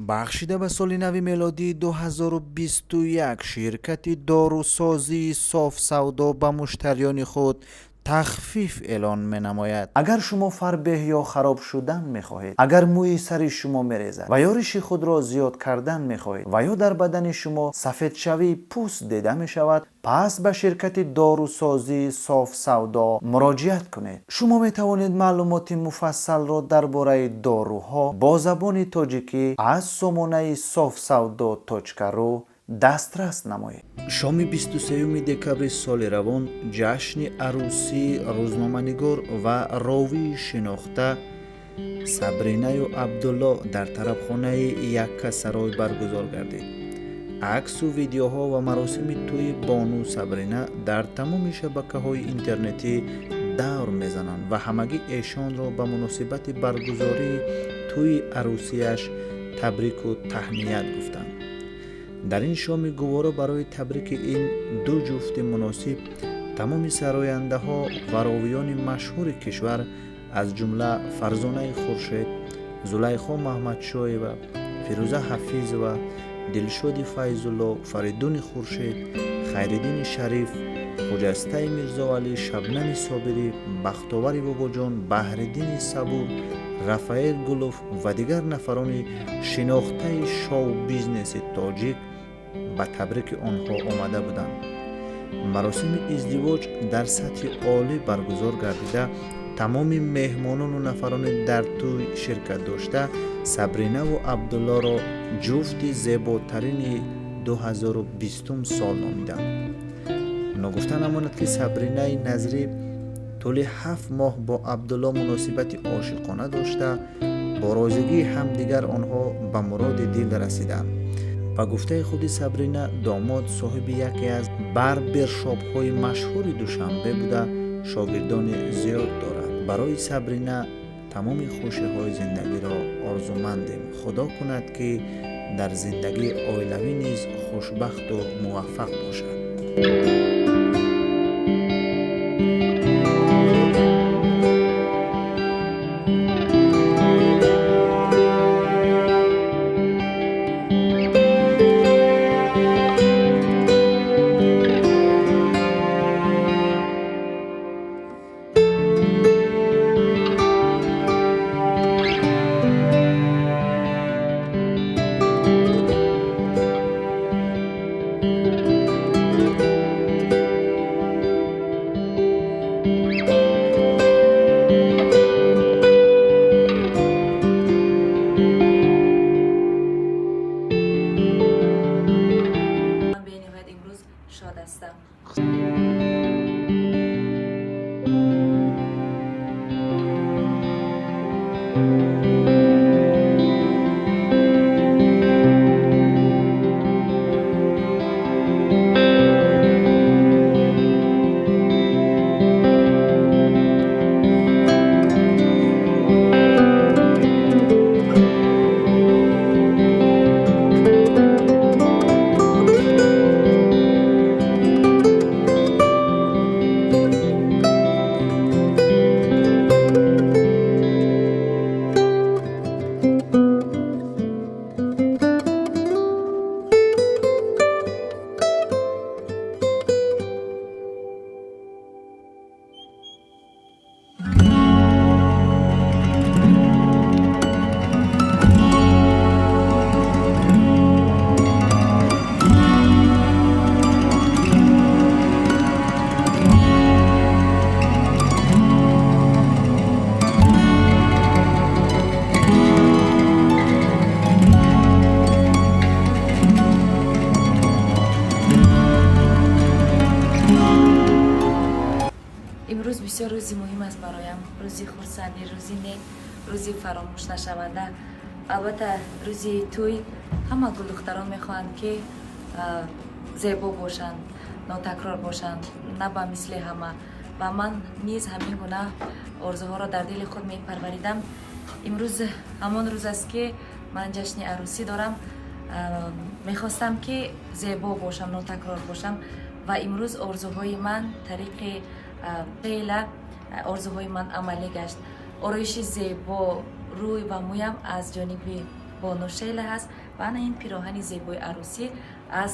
Бахшида ба соли нави мелодии 2021 ширкати дорусозии Софсавдо ба муштариёни худ тахфиф эълон менамояд. Агар шумо фарбеҳ ё хароб шудан мехоҳед, агар мӯи сари шумо мерезад ва ё риши худро зиёд кардан мехоҳед ва ё дар бадани шумо сафедшавии пӯст дида мешавад, пас ба ширкати дорусозии Софсавдо муроҷиат кунед. Шумо метавонед маълумоти муфассалро дар бораи доруҳо бо забони тоҷикӣ аз сомонаи софсавдо ру дастрас намоед. Шоми 23 декабри соли равон ҷашни арӯсии рӯзноманигор ва ровии шинохта Сабринаю Абдулло дар тарабхонаи Яккасарой баргузор гардид. Аксу видеоҳо ва маросими тӯи бону Сабрина дар тамоми шабакаҳои интернетӣ давр мезананд ва ҳамагӣ эшонро ба муносибати баргузории тӯи арӯсиаш табрику таҳният гуфтанд. Дар ин шоми гуворо барои табрики ин ду ҷуфти муносиб тамоми сарояндаҳо ва ровиёни машҳури кишвар, аз ҷумла Фарзонаи Хуршед, Зулайхо Маҳмадшоева, Фирӯза Ҳафизова, Дилшоди Файзулло, Фаридуни Хуршед, Хайриддини Шариф, Хуҷастаи Мирзоалӣ, Шабнами Собирӣ, Бахтовари Бобоҷон, Баҳриддини Сабур, Рафаэл Гулов ва дигар нафарони шинохтаи шоу-бизнеси тоҷик ба табрики онҳо омада буданд. Маросими издивоҷ дар сатҳи олӣ баргузор гардида, тамоми меҳмонону нафарони дар тӯй ширкат дошта Сабринаву Абдуллоро ҷуфти зеботарини 2020 сол номиданд. Ногуфта намонад, ки Сабринаи Назрӣ тӯли 7 моҳ бо Абдулло муносибати ошиқона дошта, бо розигии ҳамдигар онҳо ба муроди дил расиданд. Ба гуфтаи худи Сабрина, домод соҳиби яке аз барбершопҳои машҳури Душанбе буда, шогирдони зиёд дорад. Барои Сабрина тамоми хушиҳои зиндагиро орзумандем. Худо кунад, ки дар зиндагии оилавӣ низ хушбахту муваффақ бошад. Ман бениҳоят имрӯз шод ҳастам. Имрӯз бисёр рӯзи муҳим аст бароям, рӯзи хурсандӣ, рӯзи нек, рӯзи фаромӯшнашаванда. Албатта, рӯзи тӯй ҳама гулдухтарон мехоҳанд, ки зебо бошанд, нотакрор бошанд, на ба мисли ҳама, ва ман низ ҳамин гуна орзуҳоро дар дили худ мепарваридам. Имрӯз ҳамон рӯз аст, ки ман ҷашни арӯсӣ дорам. Мехостам, ки зебо бошам, нотакрор бошам, ва имрӯз орзуҳои ман тариқи феъла орзуҳои ман амалӣ гашт. Ороиши зебо, рӯй ва мӯям аз ҷониби Бону Шейла ҳаст ва ана ин пироҳани зебои арӯсӣ аз